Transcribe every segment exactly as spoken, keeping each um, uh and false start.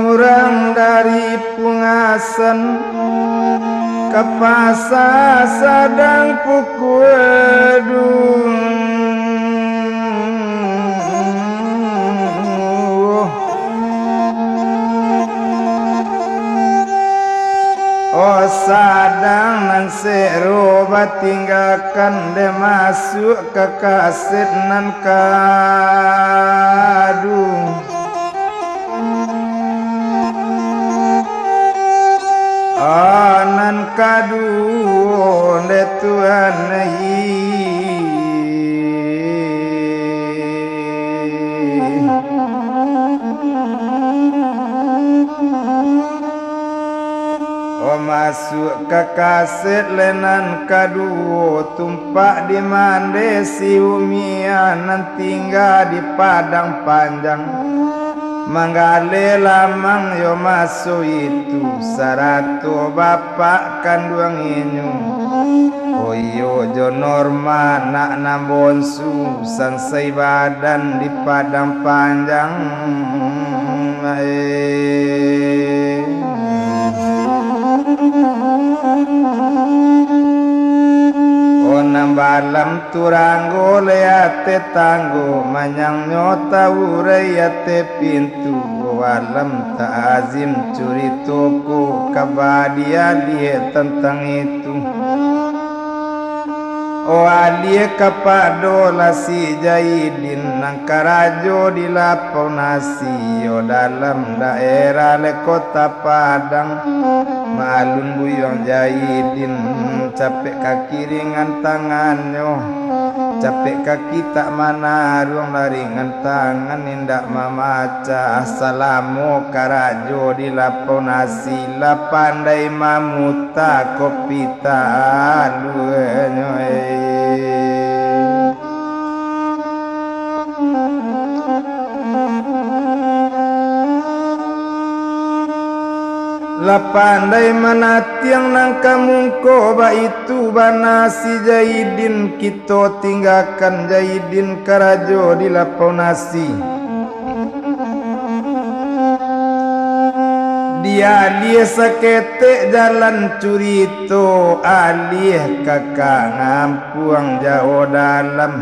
Urang dari Pungasan ka pasa sadang pukua duo. Oh, sadang nan sero batinggakan, dek masuak ka kaset nan kaduo. Ah, nan kaduo, dek Tuan, ai. Oh, masuak ka kaset lai nan kaduo, tumpak di mande si Umiah nan tingga di Padang Panjang. Manggaleh lamang yo maso itu, sarato bapak kanduang inyo. Oh iyo, jo Norma anak nan bonsu, sansai badan di Padang Panjang. Oh, nan balam turanggo lai ateh tanggo, manyangnyo taurai ateh pintu. Oh, alam ta'azim curito ko ka badiah-diah tantang itu. Oh, aliah kapado lah si Jaidin nan karajo di lapau nasi, yo dalam daerah lai Kota Padang. Maalun Buyuang Jaidin, capek kaki ringan tangannyo, capek kaki tak manaruang, lah ringan tangan indak mamacah. Salamo karajo di lapau nasi, lah pandai mamuta kopi taluanyo, eh. Lah pandai manatiang nan ka mungko, baitu bana si Jaidin, kito tinggakan Jaidin karajo di lapau nasi. Dialiah saketek jalan curito, aliah ka kampuang Jawo Dalam.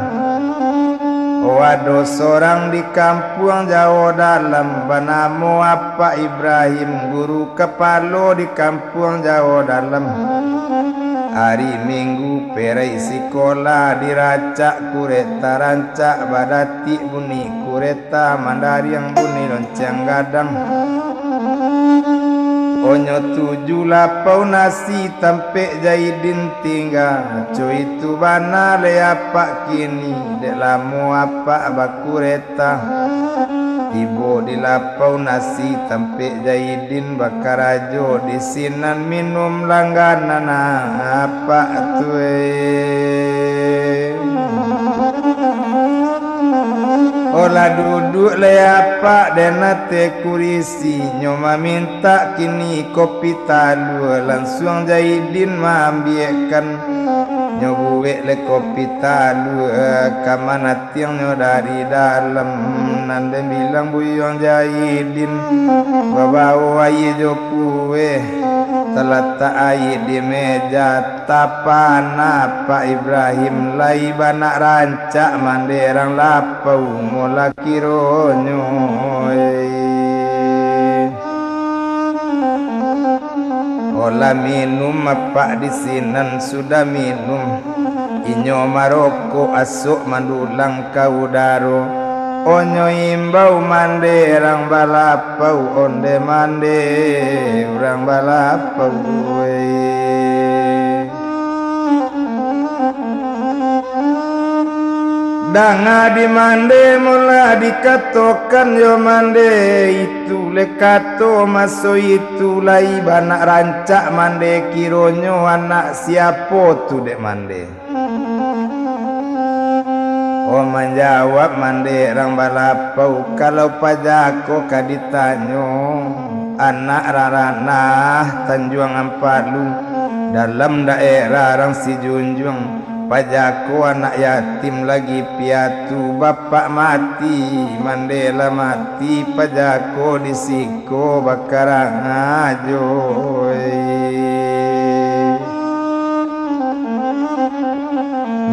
Oh, ado sorang di kampuang Jawo Dalam, banamo Apak Ibrahim, guru kapalo di kampuang Jawo Dalam. Ari Minggu perai sikolah, diracak kureta rancak, badatik bunyi kureta, mandariang bunyi lonceng gadang. Onyo tuju lapau nasi tampek Jaidin tingga, co itu bana lai apak kini, dek lamo apak bakureta. Tibo di lapau nasi tampek Jaidin bakarajo, di sinan minum langganan apak tu, eh. Oh, lah duduak lai apak den ateh kurisi, nyo mamintak kini kopi talua, lansuang Jaidin maambiakkan. Nyo buek lai kopi talua, ka manatiangnyo dari dalam, nan den bilang Buyuang Jaidin, babao aia jo kueh, talatak aia di meja. Tapana Pak Ibrahim, lai banak rancak mande rang lapau mola kironyo, eh. Olah minum apak di sinan, sudah minum, inyo marokok, asok mandulang ka udaro. Onyo imbau mande rang balapau, onde mande urang balapau, eh. Danga di mande molah dikatokan yo mande, itu le kato maso itu, lai banak rancak mande, kironyo anak siapo tu dek mande. Oh, manjawab mande rang balapau, kalau paja ko ka ditanyo, anak rarah Tanjuang Ampalu, dalam daerah rang Sijunjuang, Pajako anak yatim lagi piatu, bapak mati, mande lah mati, pajako di siko bakarang ajo.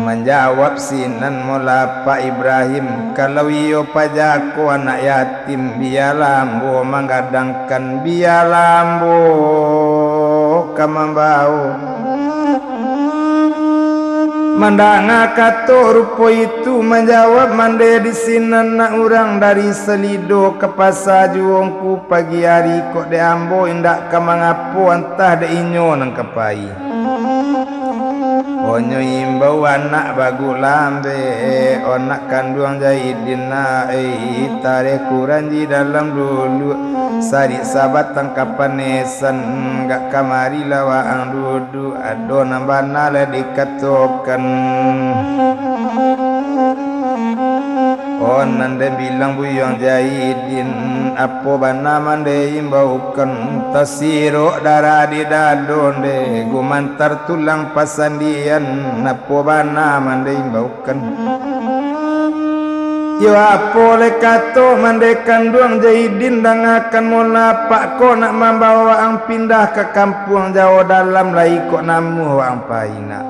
Manjawab sinan Mola Pak Ibrahim, kalau iyo pajako anak yatim, bialah ambo manggadangkan, bialah ambo ka mambawo. Mandanga kato rupo itu, manjawab mande di sinan nak urang dari Salido ka pasa juo ngku pagi ari, kok dek ambo indak ka mangapo, antah dek inyo nan ka pai. Onyo imbau anak bagu lambek, anak kanduang Jaidin nak, ei, tareh kuranji dalam dulu, sarik sabatang kapanesan, gak kamari lah waang duduak, ado nan bana lah dikatokan. Oh, nan den bilang Buyuang Jaidin, apo bana mande imbaukan, tasirok darah di dado nde, gumantar tulang pasandian, apo bana mande imbaukan. Yo apo le kato mande kanduang Jaidin, dangakan mola apak ko nak mambawo waang pindah ka kampuang Jawo Dalam lai kok namuah waang pai nak.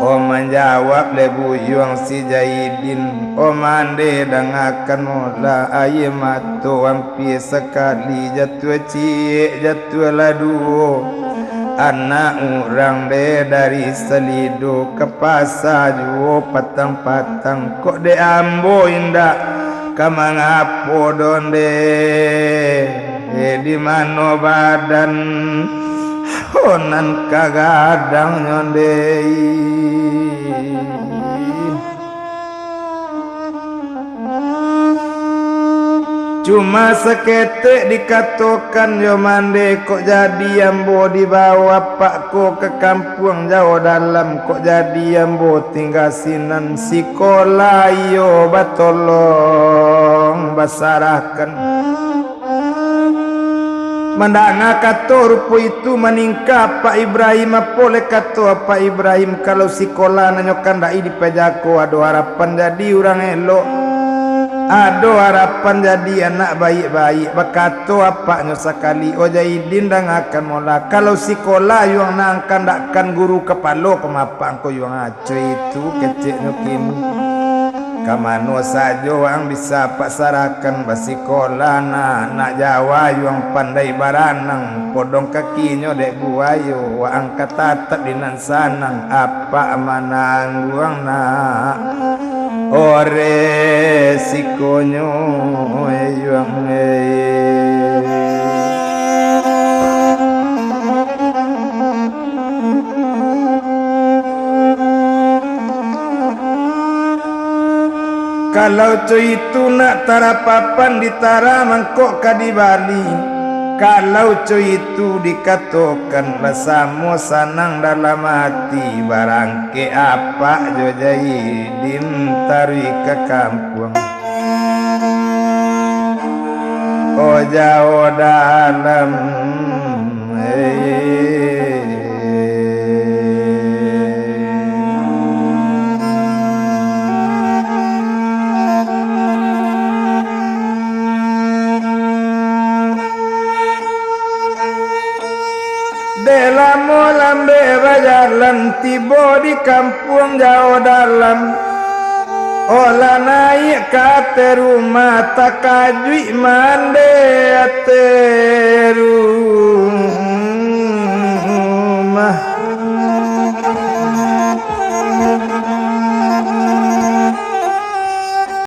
Oh manjawab le buyuang si Jaidin, oh mande dangakan mola, aia mato ampia sakali jatuah ciek jatuah lah duo. Anak urang de dari Salido ka pasa juo patang-patang, kok dek ambo indak ka mangapo doh nde. Eh, di mano badan ho nan ka gadang nyo nde? Cuma saketek dikatokan jo mande, kok jadi ambo dibawo apak ko ka kampuang Jawo Dalam, kok jadi ambo tingga sinan, sikolah iyo batolong basarahkan. Mandanga kato rupo itu, maningkah Pak Ibrahim, apo le kato Pak Ibrahim, kalau sikolah nan nyo kandaki dipajako, ado harapan jadi urang elok, ado harapan jadi anak baiak-baiak. Bakato apaknyo sakali, "Oh Jaidin, dangakan mola, kalau sikolah yuang nan kandakkan guru kapalo ko mapak angko yuang." Cuy itu keceknyo kini. Ka mano sajo waang bisa apak sarahkan, basikolah nak, nak Jawa yuang pandai baranang, podong kakinyo dek buayo, waang ka tatap di nan sanang, apak manangguang nak, ore sikonyo yuang. Kalau co itu nak tarapapan ditara mangkok ka dibali. Kalau co itu dikatokan basamo sanang dalam ati, barangkek apak jo Jaidin taruih ka kampuang. O Jawo Dalam, eh. Dek lamo lambek bajalan, tibo di kampuang Jawo Dalam. Olah naiak ka ateh rumah, takajuik mande ateh rumah.